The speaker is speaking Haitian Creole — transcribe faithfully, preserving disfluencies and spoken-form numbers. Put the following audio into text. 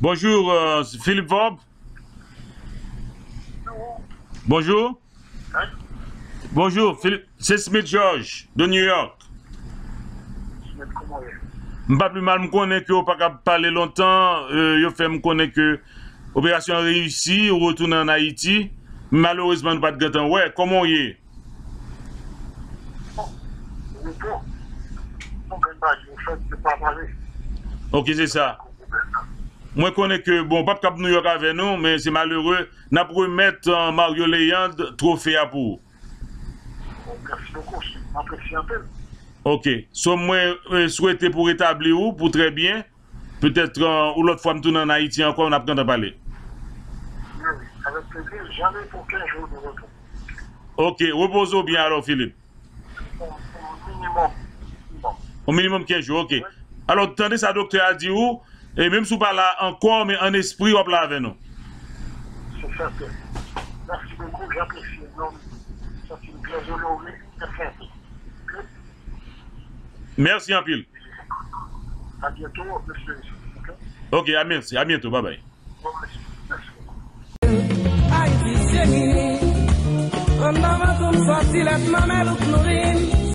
Bonjour, euh, Philippe Vorbe. Bonjour. Bonjour, Philippe. C'est Smith George de New York. M pa pi mal, m konnen ke w pa kab pale lontan, euh, yo fè m konnen ke operasyon an reyisi, ou retounen ann Ayiti. Malerezman, nou pa t gentan wè. Kòman w ye? Ok, se sa. Mwen konnen ke, bon, w p ap kab New York avè nou, men se malere. N ap remèt, euh, Mario Léandre twofe a pou ou. Mèsi bokou, m apresye anpil. Ok. So, mwen, euh, swete pou retabli ou, pou trè byen. Petèt, euh, yon lòt fwa m tounen ann Ayiti ankò, n ap gentan pale. Wi, wi, avèk plezi, j'en ai pour quinze jours de repos. Ok, repoze w byen alò, Philippe. Au, au minimum. Bon. Au minimum quinze jours, ok. Wi. Alò, tande sa doktè a di ou, e menm si w pa la ankò, men an espri, w ap la avè nou. C'est certain. Merci beaucoup, j'apprécie énormément. Ça, c'est une très honoré, très simple. Mèsi anpil. À bientôt, monsieur. Ok? Ok, a mèsi. A byento. Bye bye. Bon, merci. Merci beaucoup. Ayiti cheri, anndan vann nou m sòti lèt manmèl ou k nouri m.